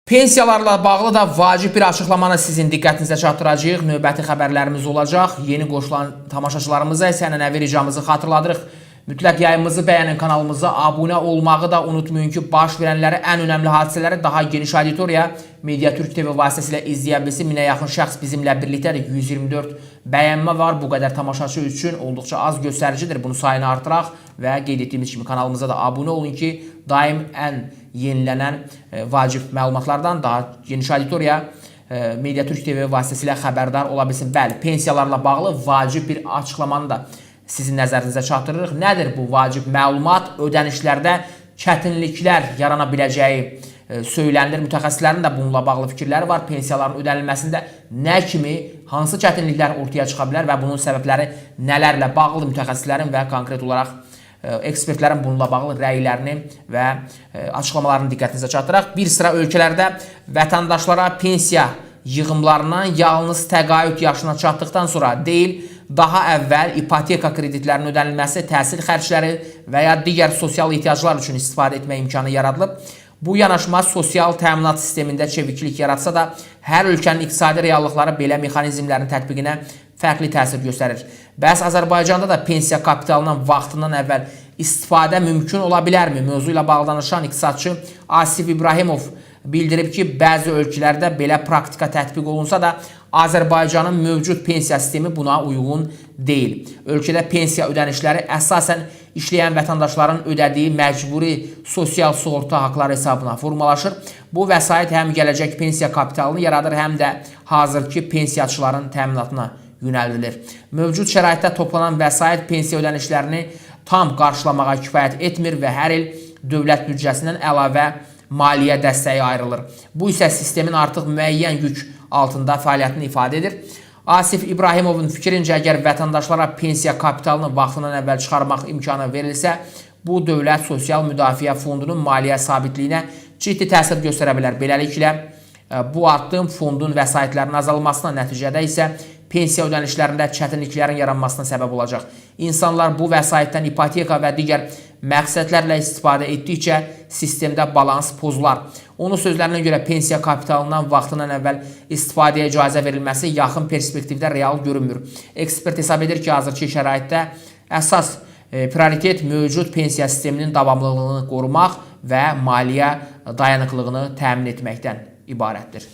Pensiyalarla bağlı da vacib bir açıqlamanı sizin diqqətinizə çatdıracağıq. Növbəti xəbərlərimiz olacaq. Yeni qoşulan tamaşaçılarımıza isə ənənəvi ricamızı xatırladırıq. Mütləq yayımımızı bəyənin, kanalımıza abunə olmağı da unutmayın ki, baş verənləri, ən önəmli hadisələri daha geniş auditoriya Media Türk TV vasitəsilə izləyə bilsin. 1000-ə yaxın şəxs bizimlə birlikdədir. 124 bəyənmə var. Bu qədər tamaşaçı üçün olduqca az göstəricidir. Bunu sayını artıraq və qeyd etdiyimiz kimi kanalımıza da abunə olun ki, daim ən yenilənən vacib məlumatlardan daha geniş auditoriya Media Türk TV vasitəsilə xəbərdar ola bilsin. Bəli, pensiyalarla bağlı vacib bir açıqlamanı da sizin nəzərinizə çatdırırıq. Nədir bu vacib məlumat? Ödənişlərdə çətinliklər yarana biləcəyi söylənilir. Mütəxəssislərin də bununla bağlı fikirləri var. Pensiyaların ödənilməsində nə kimi, hansı çətinliklər ortaya çıxa bilər və bunun səbəbləri nələrlə bağlıdır? Mütəxəssislərin və konkret olaraq ekspertlərin bununla bağlı rəylərini və açıqlamalarını diqqətinizə çatdıraq. Bir sıra ölkələrdə vətəndaşlara pensiya yığımlarından yalnız təqaüd yaşına çatdıqdan sonra deyil, daha əvvəl ipoteka kreditlərinin ödənilməsi, təhsil xərcləri və ya digər sosial ehtiyaclar üçün istifadə etmə imkanı yaradılıb. Bu yanaşma sosial təminat sistemində çeviklik yaratsa da, hər ölkənin iqtisadi reallıqları belə mexanizmlərin tətbiqinə fərqli təsir göstərir. Bəs Azərbaycanda da pensiya kapitalından vaxtından əvvəl istifadə mümkün ola bilərmi? Mövzu ilə bağlı danışan iqtisadçı Asif İbrahimov bildirib ki, bəzi ölkələrdə belə praktika tətbiq olunsa da, Azərbaycanın mövcud pensiya sistemi buna uyğun deyil. Ölkədə pensiya ödənişləri əsasən işləyən vətəndaşların ödədiyi məcburi sosial sığorta haqları hesabına formalaşır. Bu vəsait həm gələcək pensiya kapitalını yaradır, həm də hazırki pensiyaçıların təminatına yönəldilir. Mövcud şəraitdə toplanan vəsait pensiya ödənişlərini tam qarşılamağa kifayət etmir və hər il dövlət büdcəsindən əlavə maliyyə dəstəyi ayrılır. Bu isə sistemin artıq müəyyən yük altında fəaliyyətini ifadə edir. Asif İbrahimovun fikrincə, əgər vətəndaşlara pensiya kapitalını vaxtından əvvəl çıxarmaq imkanı verilsə, bu dövlət sosial müdafiə fondunun maliyyə sabitliyinə ciddi təsir göstərə bilər. Beləliklə, bu addım fondun vəsaitlərinin azalmasına, nəticədə isə pensiya ödənişlərində çətinliklərin yaranmasına səbəb olacaq. İnsanlar bu vəsaitdən ipoteka və digər məqsədlərlə istifadə etdikcə sistemdə balans pozular. Onun sözlərinə görə pensiya kapitalından vaxtından əvvəl istifadəyə icazə verilməsi yaxın perspektivdə real görünmür. Ekspert hesab edir ki, hazırki şəraitdə əsas prioritet mövcud pensiya sisteminin davamlılığını qorumaq və maliyyə dayanıqlığını təmin etməkdən ibarətdir.